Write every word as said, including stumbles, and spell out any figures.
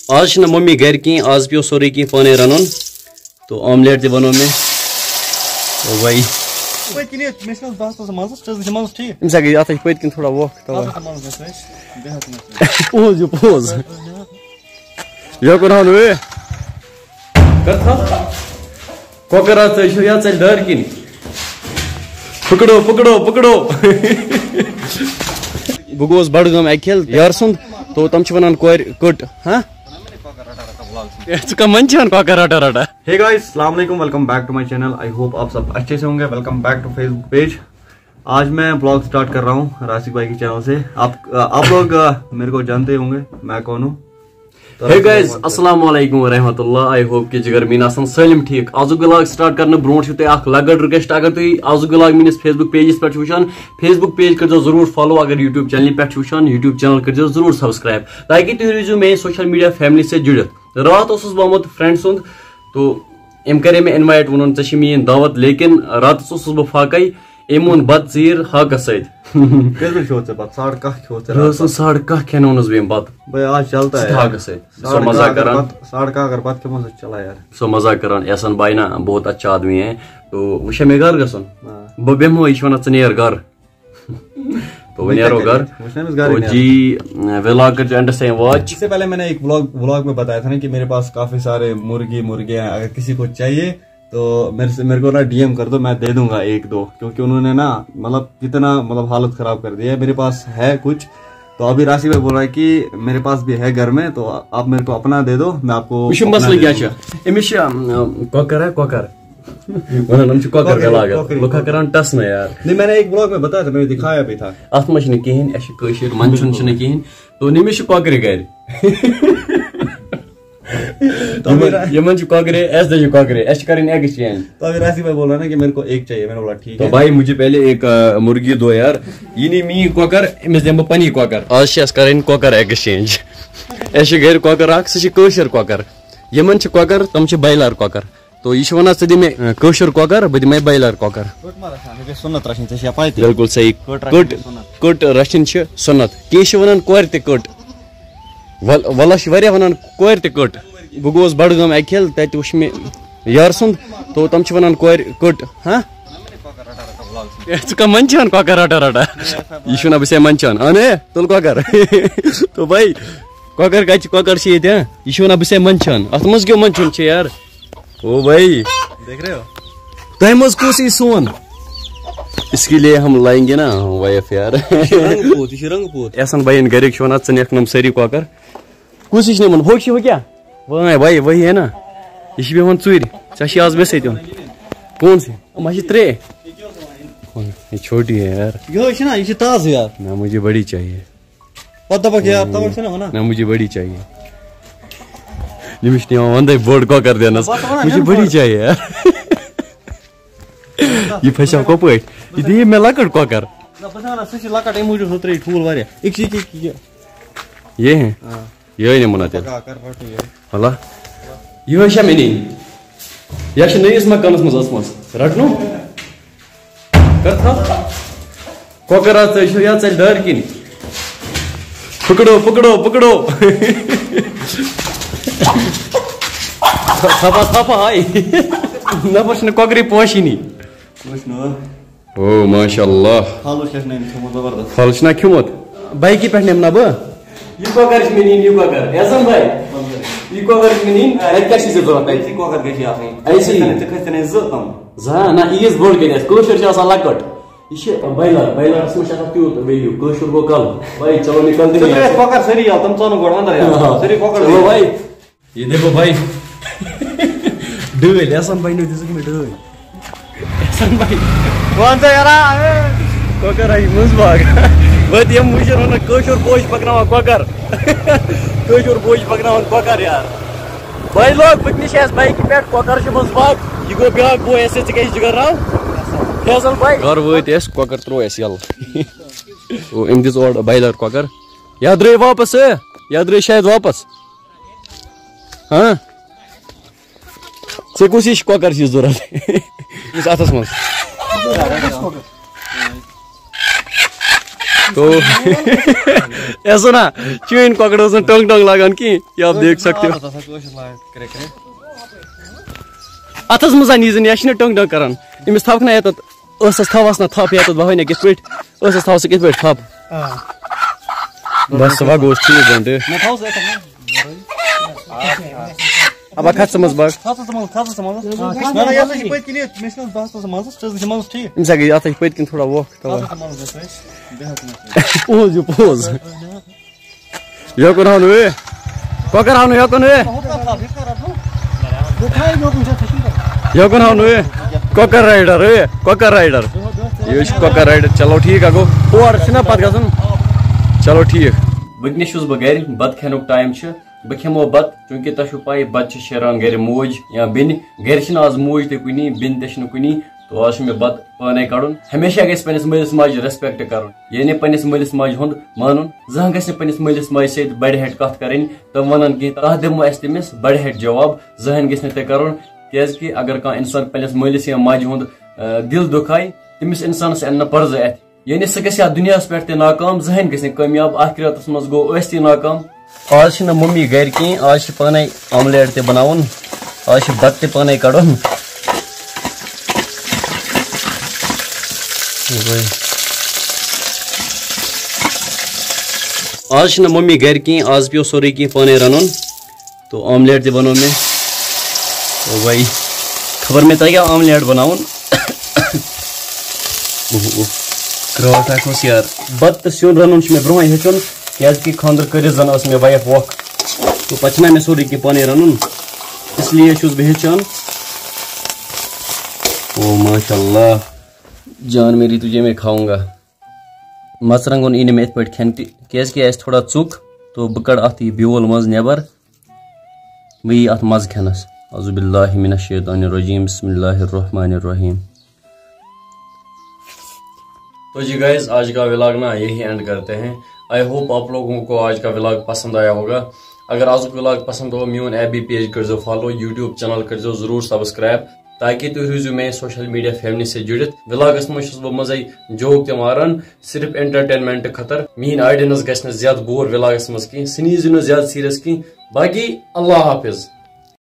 آز چھِنہٕ مٔمی گَرِ کِہیٖنۍ، آز پیوٚو سورُے کینٛہہ پانَے رَنُن۔ تو آملیٹ تہِ بَنوو مےٚ۔ تو بھائی، پٔتۍ کِنۍ یہِ، مےٚ چھِ نہ حظ بَس تَس منٛزَس، ژٕ ٲسۍ زِ منٛزَس ٹھیٖک؟ أمِس ہا گٔے اَتھ ہَے پٔتۍ کِنۍ تھوڑا وۄکھ، تَوَے۔ اَتھ ہَسا منٛزَس گژھِ اَسہِ، بیٚیہِ ہَسا منٛزَس۔ پوٚز یہِ، پوٚز۔ یَپٲرۍ ہاو نہٕ وے۔ کَر تھَو۔ کۄکَر ہا ژٕ چھُ یا ژَلہِ دارِ کِنۍ۔ پکڑو، پکڑو، پکڑو۔ بہٕ گوس بڈگام اکہِ کھیل یار سُنٛد، تو تِم چھِ ونان کورِ کٔٹ، ہاں؟ اے، ژٕ کم منٛز چھِ ہن کۄکر رٹا رٹا؟ Hey guys, السلام علیکم, welcome back to my channel. I hope आप सब अच्छे से होंगे. Welcome back to Facebook page. आज मैं ब्लॉग स्टार्ट कर रहा हूँ राशिक भाई के चैनल से. आप आप लोग मेरे को जानते ही होंगे, मैं कौन हूँ. Hey guys, السلام علیکم ورحمۃ اللہ. I hope کہ جگر میٖن آسن سٲلِم ٹھیٖک. آزُک ولاگ سٹارٹ کرنہٕ برونٛٹھ چھُ تۄہہِ اکھ لۄکٕٹ رِکویسٹ، اگر تُہۍ آزُک ولاگ میٲنِس فیس بُک پیجَس پٮ۪ٹھ چھِو وٕچھان، فیس بُک پیج کٔرۍزیو ضروٗر فالو، اگر یوٗٹیوٗب چینلہِ پٮ۪ٹھ چھِو وٕچھان، یوٗٹیوٗب چینل کٔرۍزیو ضروٗر سبسکرایب، تاکہِ تُہۍ روٗزِو میٲنۍ سوشل میٖڈیا فیملی سۭتۍ جُڑِتھ. راتھ اوسُس بہٕ آمُت فرینڈ سُنٛد، تو أمۍ کَرے مےٚ اِنوایٹ، ووٚنُن، "ژےٚ چھِ میٲنۍ دعوت، لیکن راتَس اوسُس بہٕ فاقے، أمۍ اوٚن بَتہٕ ژیٖرۍ ہاکَس سۭتۍ۔" کٔژ بجہِ کھیوٚو ژےٚ بَتہٕ؟ ساڑٕ کاہ کھیوٚو ژےٚ راتَس راتَس؟ ساڑٕ کاہ کھٮ۪نوونَس بہٕ یِم بَتہٕ۔ بھائی، آز چلتا ہے سُہ یار۔ ہاکَس سۭتۍ۔ سُہ ساڑٕ مزاق کاہ اگر کران۔ بَتہٕ، ساڑٕ کاہ اگر بَتہٕ کھٮ۪مو، سُہ چلا یار۔ سُہ مزاق کران۔ احسان بھائی نا بہت اچھا آدمی ہے۔ تو وٕچھے مےٚ گرٕ گژھُن۔ آ۔ بہٕ بیٚہمو، یہِ چھُ وَنان، "ژٕ نیر گرٕ۔" تو وۄنۍ وۄنۍ کیٛاہ نیرو کرِ؟ گرٕ۔ وۄنۍ چھُنہٕ أمِس گرٕ تو نیرُن۔ جی، ولاگ کٔرۍزیو اینڈَس تام واچ۔ اس سے پہلے मैंने एक व्लॉग، व्लॉग में बताया था ना कि मेरे पास काफी सारे मुर्गी, मुर्गे हैं, अगर किसी को चाहिए تو میرے سے، میرے کو نا ڈی ایم کر دو، میں دے دوں گا ایک دو، کیونکہ انہوں نے نا، مطلب، کتنا، مطلب، حالت خراب کر دی ہے۔ میرے پاس ہے کچھ، تو ابھی راشی بھائی بول رہا ہے کہ میرے پاس بھی ہے گھر میں، تو آپ میرے کو اپنا دے دو، میں آپ کو وٕچھِو اپنا مسلہٕ دے کیٛاہ دوں گا۔ چھُ؟ أمِس چھِ، اَم، کۄکَر ہا کۄکَر۔ وَنان یِم چھِ کۄکَر کۄکَر، تہِ لاگان۔ کۄکَر۔ لُکھ ہا کَران ٹَس نہ یار۔ نہیں، میں نے ایک व्लॉग میں بتایا تھا، میں نے دکھایا بھی تھا۔ اَتھ منٛز چھِنہٕ کِہیٖنۍ، اَسہِ چھِ کٲشِر، منٛدچھُن چھُنہٕ کِہیٖنۍ۔ تو نٔمِس چھِ کۄکرِ گَرِ۔ تو یِمن، میرا یِمن چھِ کۄکرِ، اَسہِ تہِ چھِ کۄکرِ، اَسہِ چھِ کَرٕنۍ exchange۔ تو ابھی راشی بھائی بول رہا ہے نا کہ میرے کو ایک چاہیے، میں نے بولا ٹھیک تو ہے۔ بھائی، مجھے پہلے ایک, آ، مرغی دو یار۔ یہِ نی میٛٲنۍ کۄکر، أمِس دِمہٕ بہٕ پننی کۄکر۔ آز چھِ اَسہِ کَرٕنۍ کۄکر exchange۔ اَسہِ چھِ گَرِ کۄکر اَکھ، سُہ چھِ کٲشِر کۄکر۔ یِمن چھِ کۄکر، تِم چھِ بایلر کۄکر۔ تو یہِ چھُ وَنان، ژٕ دِ مےٚ، آ، کٲشُر کۄکر، بہٕ دِمے بایلر کۄکر۔ کٔٹ ما رَچھان؟ مےٚ گژھِ سُنت رَچھِنۍ، ژےٚ چھےٚ پَے تہِ؟ بِلکُل صحیح۔ کٔٹ رَچھِنۍ کٔٹ، چھِ سُنت۔ کٔٹ رَچھِنۍ چھِ سُنت۔ کینٛہہ چھِ وَنان کورِ تہِ کٔٹ۔ ول-، وَلہ چھِ واریاہ وَنان کورِ تہِ کٔٹ۔ بہٕ گوس بڈگام اَکہِ کھیل، تَتہِ وٕچھ مےٚ یار سُنٛد، تو تِم چھِ وَنان کورِ کٔٹ۔ ہاں؟ اے، ژٕ کَم منٛز چھِ ہَن کۄکَر رَٹا رَٹا؟ یہِ چھُ وَنان بہٕ چھُسے منٛدچھان۔ اَن ہے، تُل کۄکَر۔ تو بھائی، کۄکَر کَتہِ چھِ؟ کۄکَر چھِ ییٚتہِ، ہاں؟ یہِ چھُ وَنان بہٕ چھُسے منٛدچھان۔ اَتھ منٛز کیٛاہ منٛدچھُن چھُ یار؟ او بھائی۔ دیکھ رہے ہو؟ تۄہہِ منٛز کُس یی سون؟ اس کے لیے ہم لائیں گے نا وائف یار۔ یہِ چھِ رنٛگ پوٗت، یہِ چھِ رنٛگ پوٗت۔ احسن بھائی یِن گَرِکۍ چھِ وَنان، ژٕ نِکھ نۄم سٲری کۄکَر۔ کُس ہِش نِمَن؟ ہُہ چھِ ہُہ کیٛاہ؟ وٲے، وٲے، وہی ہے نا؟ یہِ چھِ بیٚہوان ژوٗرِ۔ ژےٚ چھِ آز مےٚ سۭتۍ یُن۔ کون سی؟ یِم ہا چھِ ترٛےٚ۔ کون؟ یہِ چھوٹی ہے یار۔ یِہوٚے چھِنہ، یہِ چھِ تازٕ یار۔ نہ، مجھے بڑی چاہیے۔ پَتہٕ دَپَکھ یار، تَوَے چھِنہ وَنان۔ نہ، مجھے بڑی چاہیے۔ ییٚمِس چھِ یِوان وَندَے بوٚڑ کۄکَر دِنَس۔ بَس وَنان مجھے چھِنہٕ بڑی بوٚڑ۔ چاہیے یار۔ یہِ پھسیو کۄپٲٹھۍ؟ یہِ دِیہِ مےٚ لۄکٕٹ کۄکَر۔ نہ، بہٕ چھُس وَنان، سُہ چھِ لۄکٕٹ، اَمہِ موٗجوٗب سُہ ترٛٲیِتھ ٹھوٗل واریاہ۔ أکۍ چھِ یہِ کہِ، کہِ، کہِ۔ یہِ ہے؟ آ۔ یِہوٚے نِمو نہ تیٚلہِ۔ پَکا، کَر پَتہٕ یہِ۔ وَلا۔ یِہوٚے چھےٚ مےٚ نِنۍ۔ یا چھِ نٔیِس مکانَس منٛز ٲسمٕژ۔ رَٹنو؟ کَر تھَو۔ کۄکَر ہا ژٔج ہیوٚر یا ژَلہِ دارِ کِنۍ۔ پکڑو، پکڑو، پکڑو۔ تھپا، تھپا، ہاے۔ نفر چھُنہٕ کۄکرٕے پوشٲنی۔ وٕچھ نہٕ۔ او، ماشاء اللہ۔ پھل وٕچھ کیٛاہ چھُ نٔنۍ کھیوٚمُت زبردست۔ پھل چھُنہ کھیوٚمُت؟ بایکہِ پٮ۪ٹھ نِمہٕ نا بہٕ؟ یہِ کۄکر چھُ مےٚ نِنۍ، یہِ کۄکر۔ احسان بھائی، یہِ کۄکر چھُ مےٚ نِنۍ۔ اَتہِ کیٛاہ چھِ ژےٚ ضوٚرَتھ اَتہِ؟ یہِ کۄکر گژھِ آسٕنۍ۔ اَسہِ؟ ژٕ کھٔتۍ نہٕ زٕ تِم۔ زٕ ہا؟ نہ، عیٖذ بٔڑ کَتہِ آسہِ؟ کٲشُر چھِ آسان لۄکٕٹ۔ یہِ چھِ بایلَر، بایلَرَس منٛز چھِ آسان تیوٗت value، کٲشُر گوٚو کَلہٕ۔ بھاے، چلو نِکَل ژٕ دِنۍ ترٛٲیِتھ آسہِ۔ کۄکَر سٲری یَلہٕ، تِم ژانُکھ گۄڈٕ اَندَر یَلہٕ۔ ہاں۔ سٲری کۄکَر چلو دِنۍ۔ بھاے۔ یہ دیکھو بھائی۔ ڈٲلۍ، احسان بھائی نے دِژٕکھ مےٚ ڈٲلۍ۔ احسان بھائی۔ وَن سا یارا، اے۔ کۄکَر آیہِ منٛز باغ۔ وۄنۍ یِم وٕچھِتھ وَنان کٲشُر بوے چھِ پَکناوان کۄکَر۔ کٲشُر بوے چھِ پَکناوان کۄکَر یار۔ بھائی لوگ، پِکنِک چھِ اَسہِ بایکہِ پٮ۪ٹھ، کۄکَر چھِ منٛز باغ۔ یہِ گوٚو بیٛاکھ بوے اَسہِ سۭتۍ، ژٕ کیٛازِ چھِ جِگر راو؟ فیصل بھائی۔ گَرٕ وٲتۍ أسۍ، کۄکَر ترٛوو اَسہِ یَلہٕ۔ او، أمۍ دِژ اورٕ بایلَر کۄکَر۔ یا درٛاے واپَس، اے؟ یا درٛاے شاید واپَس؟ ہاں؟ ژےٚ کُس ہِش کۄکَر چھِ ضوٚرَتھ؟ یُس اَتھَس منٛز۔ تو ایسا نا چٲنۍ کۄکر ٲس نہٕ ٹنٛگ ٹنٛگ لاگان کِہیٖنۍ، یہِ آپ دیکھ سکتے ہو۔ اتھس منٛز نیٖزِ نہٕ، یہِ چھِنہٕ ٹنٛگ ٹنٛگ کران۔ أمِس تھاوکھ نہ ییٚتٮ۪تھ، ٲسس تھاوس نہ تھپھ ییٚتٮ۪تھ، بہٕ وَنہٕ کِتھ پٲٹھۍ، ٲسس تھاوس ژٕ کِتھ پٲٹھۍ تھپھ؟ آ۔ بس، سُہ وۄنۍ گوٚو ٹھیٖک گنٛڈٕ۔ مےٚ تھاوس ییٚتٮ۪تھ نہ۔ ابا کھژ ژٕ منٛز باغ۔ کھژ ژٕ منٛز، کھژ ژٕ منٛز۔ نہ، نہ، یہِ ہسا چھِ پٔتۍ کِنۍ، مےٚ چھِنہٕ حظ باسان ژٕ منٛزس، ژٕ ٲسۍ زِ منٛزس ٹھیٖک۔ أمِس ہا گٔے اتھ چھِ پٔتۍ کِنۍ تھوڑا وۄکھ، توے۔ کھژ ژٕ منٛزس، بیٚہہ ژٕ منٛزس۔ پوز یہِ پوز۔ یوکُن ہاو نہٕ۔ کۄکر ہاو نہٕ یوکُن۔ یوکُن ہاو نہٕ۔ کۄکر رایڈر، اے، کۄکر رایڈر۔ یہِ چھُ کۄکر رایڈر۔ چلو ٹھیٖک، اگو ہور چھُنہ پتہٕ گژھُن۔ چلو ٹھیٖک۔ وٕنکیٚنَس چھُس بہٕ گرِ، بَتہٕ کھٮ۪نُک ٹایم چھُ۔ بہٕ کھٮ۪مو بَتہٕ، چوٗنٛکہِ تۄہہِ چھُو پَے، بَتہٕ چھِ شیران گرِ موج یا بیٚنہِ۔ گرِ چھِنہٕ آز موج تہِ کُنی، بیٚنہِ تہِ چھِنہٕ کُنی۔ تو آز چھُ مےٚ بَتہٕ پانَے کَڑُن۔ ہمیشہ گژھِ پنٛنِس مٲلِس ماجہِ respect کَرُن، یعنی پنٛنِس مٲلِس ماجہِ ہُنٛد مانُن۔ زانٛہہ گژھِ نہٕ پنٛنِس مٲلِس ماجہِ سۭتۍ بَڑِ ہَٹہِ کَتھ کَرٕنۍ تہٕ وَنُن کینٛہہ، تَتھ دِمو أسۍ تٔمِس بَڑِ ہَٹہِ جواب۔ زٕہٕنۍ گژھِ نہٕ تہِ کَرُن، کیٛازِکہِ اگر کانٛہہ اِنسان پنٛنِس مٲلِس یا ماجہِ ہُنٛد، آ، دِل دُکھایہِ، تٔمِس اِنسانَس اَنہِ نہٕ پَرزٕ اَتھِ۔ یعنی سُہ گژھِ یَتھ دُنیاہَس پٮ۪ٹھ تہِ ناکام، زٕہٕنۍ گژھِ نہٕ کامیاب، آخرتَس منٛز گوٚو ٲستی ناکام۔ آز چھِنہٕ مٔمی گَرِ کِہیٖنۍ، آز چھِ پانَے omelette تہِ بَناوُن، آز چھِ بَتہٕ تہِ پانَے کَڑُن۔ آز چھِنہٕ مٔمی گَرِ کِہیٖنۍ، آز پیوٚو سورُے کینٛہہ پانَے رَنُن۔ تو omelette تہِ بنوو مےٚ۔ تو بھائی، خبر مےٚ تَگیٛا omelette بناوُن۔ اوہ، اوہ، کرٛاٹھ اکھ اوس یار۔ بَتہٕ تہٕ سیُن رَنُن چھُ مےٚ برٛونٛہٕے ہیٚچھُن، کیٛازِکہِ خانٛدر کٔرِتھ زَن ٲس مےٚ wife وۄکھ۔ تو پَتہٕ چھُنہ مےٚ سورُے کینٛہہ پانَے رَنُن، اس لیے چھُس بہٕ ہیٚچھان۔ او ماشاء اللہ، جان میری تجھے میں کھاؤں گا۔ مرژٕوانٛگُن یی نہٕ مےٚ یِتھ پٲٹھۍ کھٮ۪نہٕ تہِ، کیٛازِکہِ اَسہِ تھوڑا ژوٚک، تو بہٕ کَڑٕ اَتھ یہِ بیول منٛز نٮ۪بر۔ وہی اتھ مزٕ کھٮ۪نس۔ اعوذ باللہ من الشیطان الرجیم، بسم اللہ الرحمن الرحیم۔ تو جی گائز، آج کا ولاگ نا یہی اینڈ کرتے ہیں۔ آئی ہوپ آپ لوگوں کو آج کا ولاگ پسند آیا ہوگا۔ اگر آج کا ولاگ پسند ہو، میون ایف بی پیج کر دو فالو، یوٹیوب چینل کر دو ضرور سبسکرائب، تاکہ تُہۍ روٗزِو میانہِ سوشل میڈیا فیملی سۭتۍ جُڑِتھ۔ ولاگس منٛز چھُس بہٕ منٛزے جوک تہِ ماران، صرف انٹرٹینمنٹ خٲطرٕ۔ میٲنۍ آڈینس گژھِ نہٕ زیادٕ بور ولاگس منٛز کینٛہہ، سُہ نیٖزیو نہٕ زیادٕ سیریس کینٛہہ۔ باقی اللہ حافظ۔